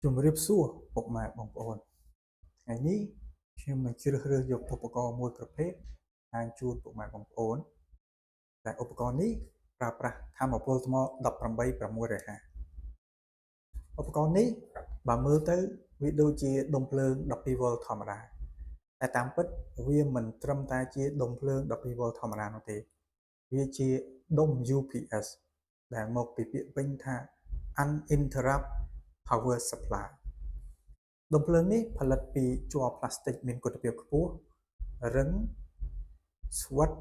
ជំរាបសួរពុកម៉ែបងប្អូនថ្ងៃនេះខ្ញុំនឹងជ្រើសរើសយកឧបករណ៍មួយប្រភេទបង្ហាញជូនពុកម៉ែបងប្អូនដែលឧបករណ៍នេះប្រើប្រាស់ថាមពលថ្ម18650ឧបករណ៍នេះបើមើលទៅវាដូចជាដុំភ្លើង12វ៉ុលធម្មតាតែតាមពិតវាមិនត្រឹមតែជាដុំភ្លើង12វ៉ុលធម្មតានោះទេវាជាដុំ UPS ដែលមកពីពាក្យពេញថា Uninterrupted Power Supply ដុំភ្លើងនេះផលិតពីជ័រផ្លាស្ទិកមានគុណភាពខ្ពស់រឹងស្វិត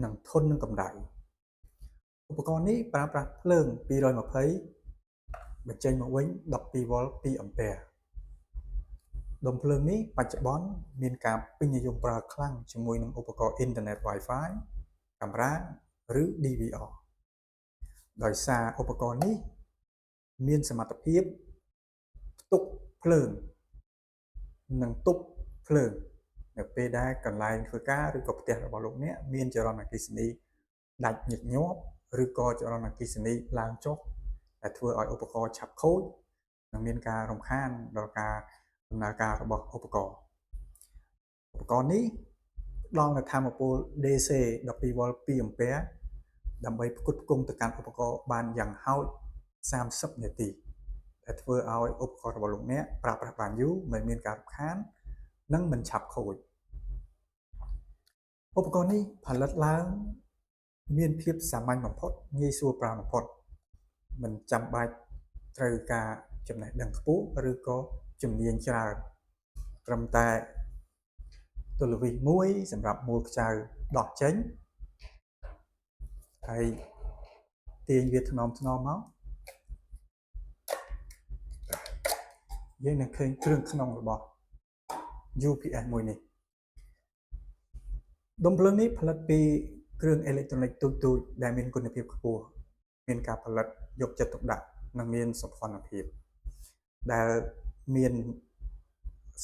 និងធន់នឹងកម្ដៅឧបករណ៍នេះប្រើប្រាស់ភ្លើង220បញ្ចេញមកវិញ12វ៉ុល2អាំពែដុំភ្លើងនេះបច្ចុប្បន្នមានការពេញនិយមប្រើខ្លាំងជាមួយនឹងឧបករណ៍អ៊ីនធឺណិត Wi-Fi កាមេរ៉ាឬ DVR ដោយសារឧបករណ៍នេះមានសមត្ថភាពផ្ទុកភ្លើងនិងទប់ភ្លើងនៅពេលដែលកន្លែងធ្វើការឬក៏ផ្ទះរបស់លោកអ្នកមានចរន្តអគ្គិសនីដាច់ញឹកញាប់ឬក៏ចរន្តអគ្គិសនីឡើងចុះដែលធ្វើឲ្យឧបករណ៍ឆាប់ខូចនិងមានការរំខានដល់ការដំណើរការរបស់ឧបករណ៍ឧបករណ៍នេះផ្ដល់នូវថាមពល DC 12វ៉ុល2អាំពែដើម្បីផ្គត់ផ្គង់ទៅកាន់ឧបករណ៍បានយ៉ាងហោច30នាទីដែលធ្វើឲ្យឧបករណ៍របស់លោកអ្នកប្រើប្រាស់បានយូរមិនមានការរំខាននិងមិនឆាប់ខូចឧបករណ៍នេះផលិតឡើងមានភាពសាមញ្ញបំផុតងាយស្រួលប្រើបំផុតមិនចាំបាច់ត្រូវការចំណេះដឹងខ្ពស់ឬក៏ជំនាញច្រើនត្រឹមតែទល់វីសមួយសម្រាប់មូលខ្ចៅដោះចេញហើយទាញវាថ្នមថ្នមមកយើងនឹងឃើញគ្រឿងក្នុងរបស់ UPS មួយនេះដុំភ្លើងនេះផលិតពីគ្រឿងអេឡិចត្រូនិកទូចៗដែលមានគុណភាពខ្ពស់មានការផលិតយកចិត្តទុកដាក់និងមានសោភ័ណភាពដែលមាន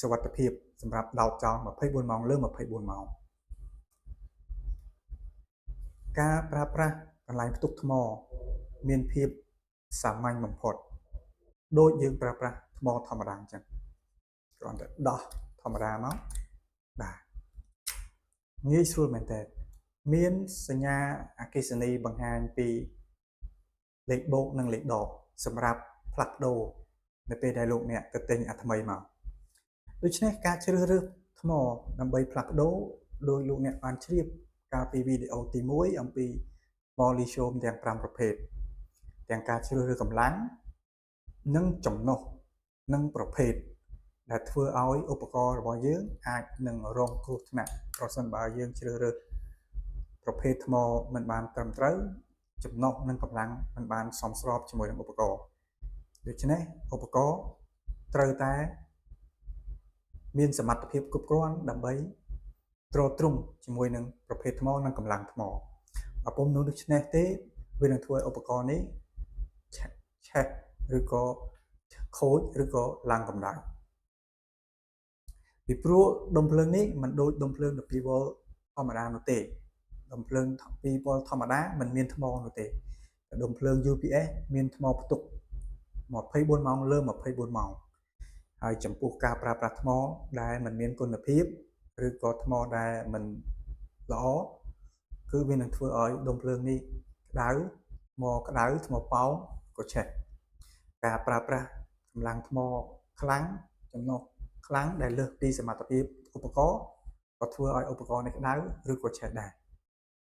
សុវត្ថិភាពសម្រាប់ដោតចោល24ម៉ោងលើ24ម៉ោងការប្រើប្រាស់កន្លែងផ្ទុកថ្មមានភាពសាមញ្ញបំផុតដូចយើងប្រើប្រាស់ថ្មធម្មតាអញ្ចឹងគ្រាន់តែដោះធម្មតាមកបាទងាយស្រួលមែនតើមានសញ្ញាអគ្គិសនីបង្ហាញពីលេខបូកនិងលេខដកសម្រាប់ផ្លាស់ប្ដូរនៅពេលដែលលោកអ្នកទៅទិញអាថ្មីមកដូច្នេះការជ្រើសរើសថ្មដើម្បីផ្លាស់ប្ដូរដោយលោកអ្នកបានជ្រាបកាលពីវីដេអូទី1អំពីថ្មលីស្យូមទាំង5ប្រភេទទាំងការជ្រើសរើសកម្លាំងនិងចំណុះនិងប្រភេទដែលធ្វើឲ្យឧបករណ៍របស់យើងអាចនឹងរងគ្រោះថ្នាក់ប្រសិនបើយើងជ្រើសរើសប្រភេទថ្មមិនបានត្រឹមត្រូវចំណុះនិងកម្លាំងមិនបានសមស្របជាមួយនឹងឧបករណ៍ដូច្នេះឧបករណ៍ត្រូវតែមានសមត្ថភាពគ្រប់គ្រាន់ដើម្បីទ្រទ្រង់ជាមួយនឹងប្រភេទថ្មនិងកម្លាំងថ្មបើពុំនោះដូច្នេះទេវានឹងធ្វើឲ្យឧបករណ៍នេះឆេះឬក៏ខូចឬក៏ឡើងកម្ដៅពីព្រោះដុំភ្លើងនេះមិនដូចដុំភ្លើង12វ៉ុលធម្មតានោះទេដុំភ្លើង2វ៉ុលធម្មតាមិនមានថ្មនោះទេដុំភ្លើង UPS មានថ្មផ្ទុក24ម៉ោងលើ24ម៉ោងហើយចំពោះការប្រើប្រាស់ថ្មដែលមិនមានគុណភាពឬក៏ថ្មដែលមិនល្អគឺវានឹងធ្វើឲ្យដុំភ្លើងនេះក្តៅថ្មក្តៅថ្មប៉ោងក៏ឆេះការប្រើប្រាស់កម្លាំងថ្មខ្លាំងចំណុះខ្លាំងដែលលើសពីសមត្ថភាពឧបករណ៍ក៏ធ្វើឲ្យឧបករណ៍នេះក្តៅឬក៏ឆេះដែរ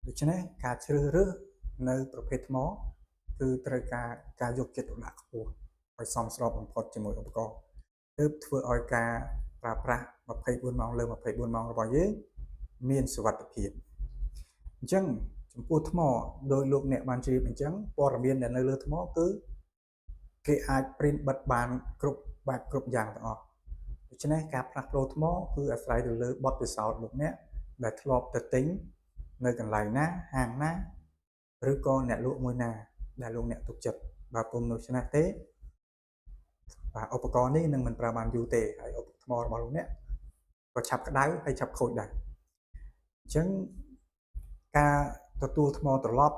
ដូច្នេះការជ្រើសរើសនៅប្រភេទថ្មគឺត្រូវការការយកចិត្តទុកដាក់ខ្ពស់ឲ្យសមស្របបំផុតជាមួយឧបករណ៍ទើបធ្វើឲ្យការប្រើប្រាស់24ម៉ោងលើ24ម៉ោងរបស់យើងមានសុវត្ថិភាពអញ្ចឹងចំពោះថ្មដោយលោកអ្នកបានជ្រាបអញ្ចឹងព័ត៌មានដែលនៅលើថ្មគឺគេអាច print បិទបានគ្រប់បែបគ្រប់យ៉ាងទាំងអស់ដូច្នេះការផ្លាស់ប្ដូរថ្មគឺអាស្រ័យទៅលើបទពិសោធន៍លោកអ្នកដែលធ្លាប់ទៅទិញនៅកន្លែងណាហាងណាឬក៏អ្នកលក់មួយណាដែលលោកអ្នកទុកចិត្តបើពុំដូច្នេះទេបាទឧបករណ៍នេះនឹងមិនប្រើបានយូរទេហើយឧបថ្មរបស់លោកអ្នកក៏ឆាប់ក្តៅហើយឆាប់ខូចដែរអញ្ចឹងការទទួលថ្មត្រឡប់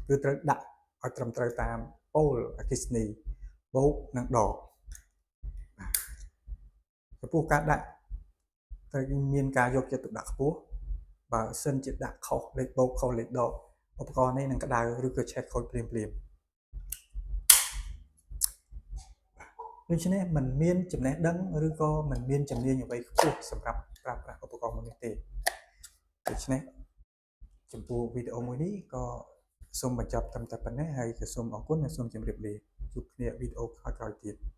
គឺត្រូវដាក់ឲ្យត្រឹមត្រូវតាមប៉ូលអគ្គិសនីបូកនិងដក ចំពោះការដាក់ត្រូវមានការយកចិត្តទុកដាក់ខ្ពស់បើសិនជាដាក់ខុសលេខបូកខុសលេខដកឧបករណ៍នេះនឹងក្តៅឬក៏ឆេះខូចភ្លាមភ្លាមដូច្នេះมันមានចំណេះដឹងឬក៏มันមានជំនាញអ្វីខ្ពស់សម្រាប់ប្រើប្រាស់ឧបករណ៍មួយនេះទេដូច្នេះចំពោះវីដេអូមួយនេះក៏សូមបញ្ចប់ត្រឹមតែប៉ុណ្ណេះហើយក៏សូមអរគុណនិងសូមជម្រាបលាជួបគ្នាវីដេអូក្រោយៗទៀត។